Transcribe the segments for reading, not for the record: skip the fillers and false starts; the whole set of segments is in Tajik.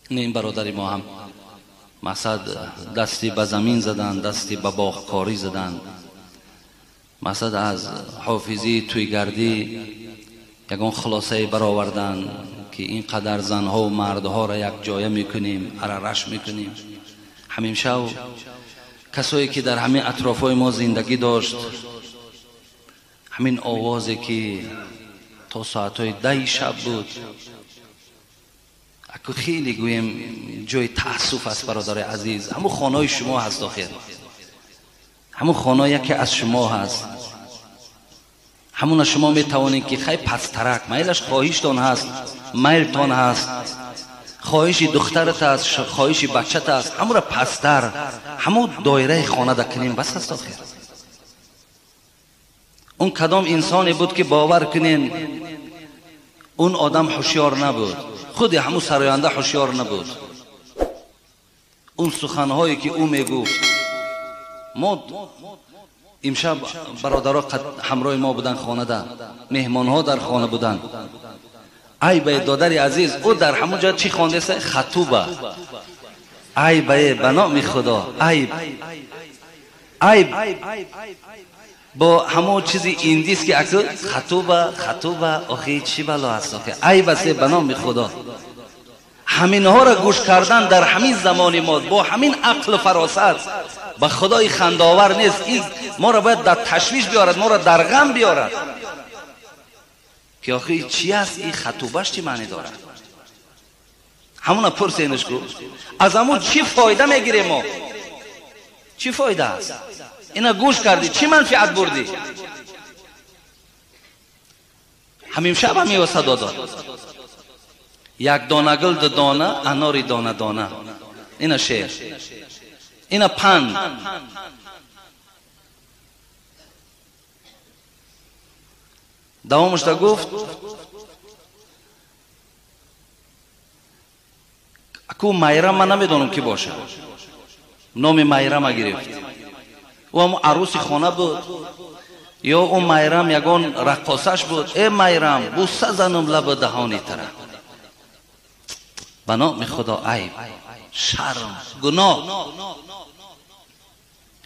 Ин бародари мо ҳам мақсад дасти ба замин задан, дасти ба боғкорӣ задан, мақсад аз ҳофизии тӯйгардӣ ягон хулосае баровардан ки ин қадар занҳо ва мардҳоро як ҷоя мекунем, арараш мекунем. Ҳамин шав касое ки дар ҳамин атрофҳои мо зиндагӣ дошт, ҳамин овозе ки то соатҳои 10 шаб буд, аку хеле гӯем ҷои таассуф аст, бародари азиз. Ҳамун хонаҳои шумо ҳаст, охир ҳамун хона яке аз шумо ҳаст. Ҳамуна шумо метавонед ки хай пастарак майлаш хоҳиштон ҳаст, майлтон ҳаст, хоҳиши духтарат аст, хоҳиши бачат аст, ҳамура пастар ҳамун доираи хона дакунем, бас аст охир. Он кадом инсоне буд ки бовар кунен он одам ҳушёр набуд, худи ҳамун сароянда ҳушёр набуд. Он суханҳое ки ӯ мегуфт, мо имшаб бародаро ҳамроҳи мо буданд хонада, меҳмонҳо дар хона буданд. Ай бае додари азиз, ӯ дар ҳамон ҷо чӣ хондеса? Хатуба. Ай бае, ба номи Худо, айб, айб бо ҳамон чизи индис ки аку хатуба, хатуба, охи чӣ бало аст охи? Айб аст ба номи Худо. Ҳаминҳоро гӯш кардан дар ҳамин замони мо бо ҳамин ақлу фаросат ба Худои хандовар нест. Ин моро бояд дар ташвиш биёрад, моро дар ғам биёрад ки охи чӣ аст ин хатубаш, чӣ маъне дорад? Ҳамуна пурсенаш ку, аз ҳамун чӣ фоида мегирем мо? Чӣ фоида аст? Ина гӯш кардӣ, чӣ манфиат бурдӣ? Ҳамин шаб ҳамин садо дод. Як дона гул, ду дона анори дона дона. Ина шеър, ина панд. Давомашда гуфт аку Майрам, ман намедонам ки бошад, номи Майрама гирифт. Ӯ ҳамун арӯси хона буд ё ӯ Майрам ягон раққосаш буд? Э Майрам, бӯса занум лабу даҳони тара. Ба номи Худо, айб, шарм, гуноҳ,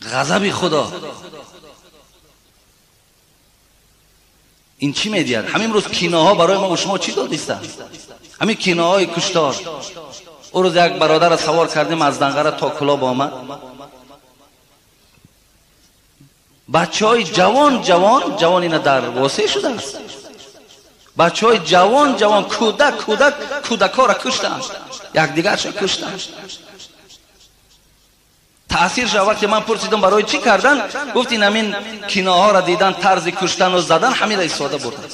ғазаби Худо. Ин чӣ медиҳад? Ҳамин рӯз киноҳо барои мо шумо чӣ додиста? Ҳамин киноҳои куштор. Ӯ рӯз як бародарро савор кардем, аз Данғара то Кулоб омад. Бачаҳои ҷавон ҷавон ҷавон ина дар восеъ шудааст. Бачаҳои ҷавон ҷавон, кӯдак кӯдак, кӯдакҳоро куштанд, якдигаршо куштанд. Таъсир шуд. Вақте ман пурсидам барои чӣ кардан, гуфт ин ҳамин киноҳоро дидан, тарзи куштану задан, ҳаминро истифода бурданд.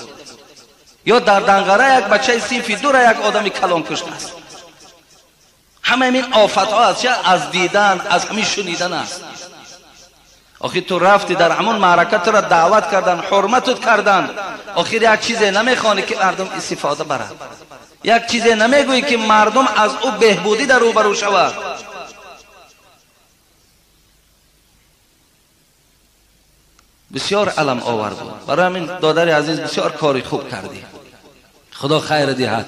Ё дар Данғара як бачаи синфи дура як одами калон куштааст. Ҳама ҳамин офатҳо аз чи? Аз дидан, аз ҳамин шунидан аст. Охир ту рафти дар ҳамон маърака, туро даъват кардан, ҳурматут кардан, охир як чизе намехоҳӣ ки мардум истифода барад, як чизе намегӯӣ ки мардум аз ӯ беҳбудӣ дар рӯбарӯ шавад. Бисёр алам овар буд. Барои ҳамин додари азиз, бисёр кори хуб кардӣ. Худо хайр диҳад,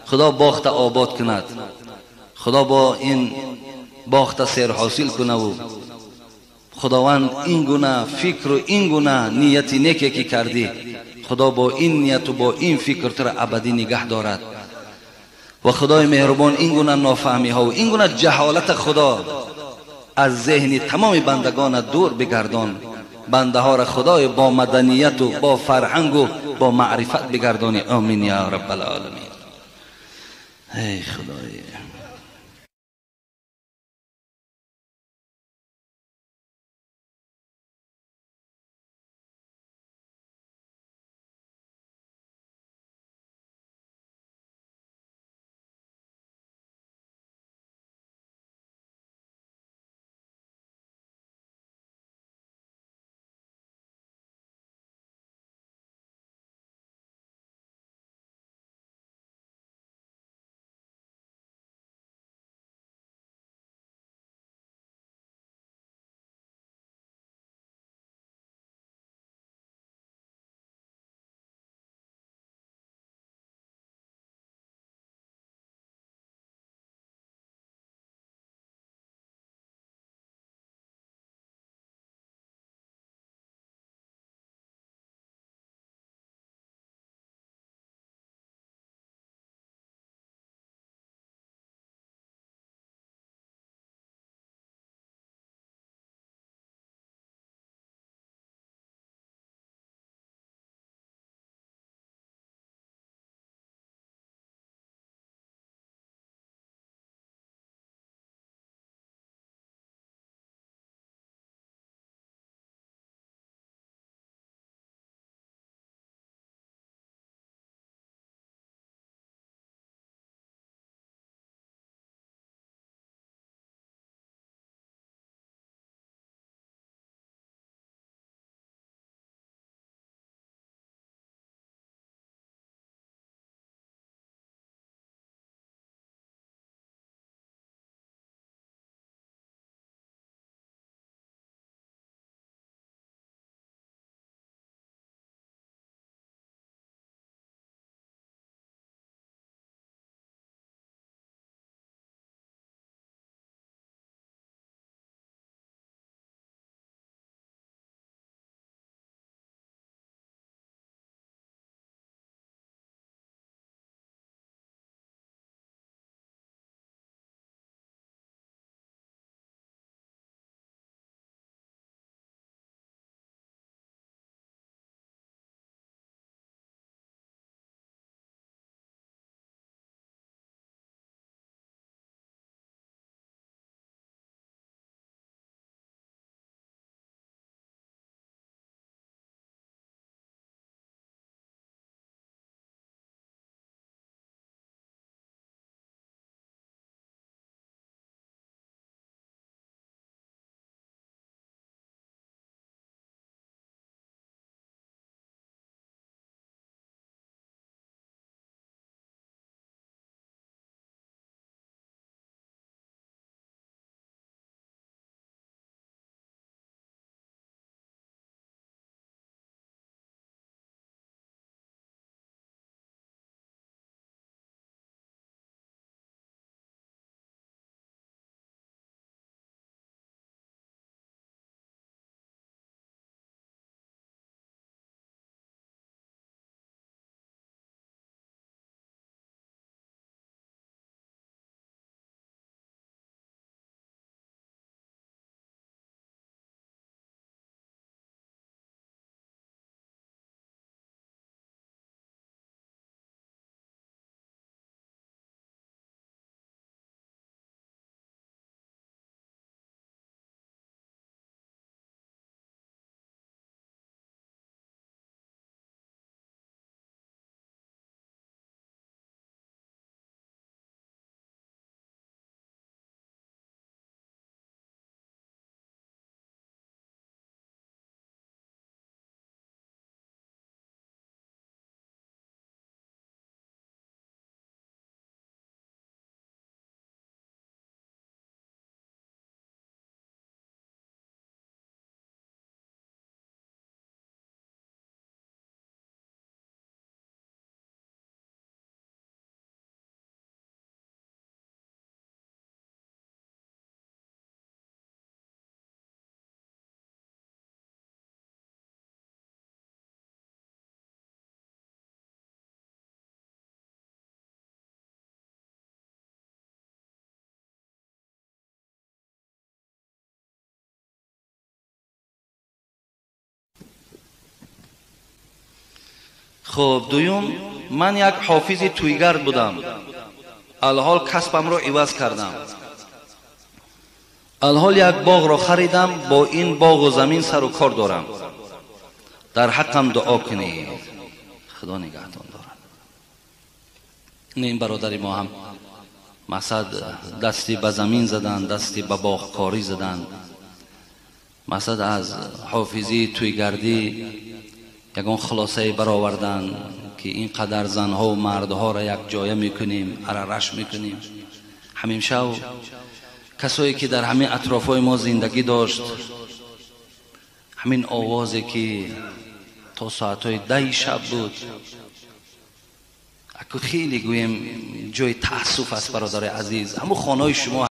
Худо боғта обод кунад, Худо бо ин боғта серҳосил кунаву Худованд ин гуна фикру ин гуна нияти неке ки кардӣ, Худо бо ин нияту бо ин фикр туро абадӣ нигаҳ дорад. Ва Худои меҳрубон ин гуна нофаҳмиҳову ин гуна ҷаҳолата Худо аз зеҳни тамоми бандагона дур бигардон. Бандаҳоро Худои бо маданияту бо фарҳангу бо маърифат бигардонӣ. Омин я раббал оламин. Эй Худои. Хуб, дуюм, ман як ҳофизи тӯйгард будам, алҳол касбамро иваз кардам, алҳол як боғро харидам, бо ин боғу замин сару кор дорам, дар ҳаққам дуо кунед, худо нигаҳтон дорад. Ин бародари мо ҳам мақсад дасти ба замин задан, дасти ба боғкорӣ задан, мақсад аз ҳофизӣ тӯйгардӣ ягон хулосае баровардан, ки ин қадар занҳову мардҳоро як ҷоя мекунем, арараш мекунем. Ҳамин шав касое ки дар ҳамин атрофҳои мо зиндагӣ дошт, ҳамин овозе ки то соатҳои 10 шаб буд, аку хеле гӯем ҷои таассуф аст, бародари азиз, ҳамун хонаҳои шумо.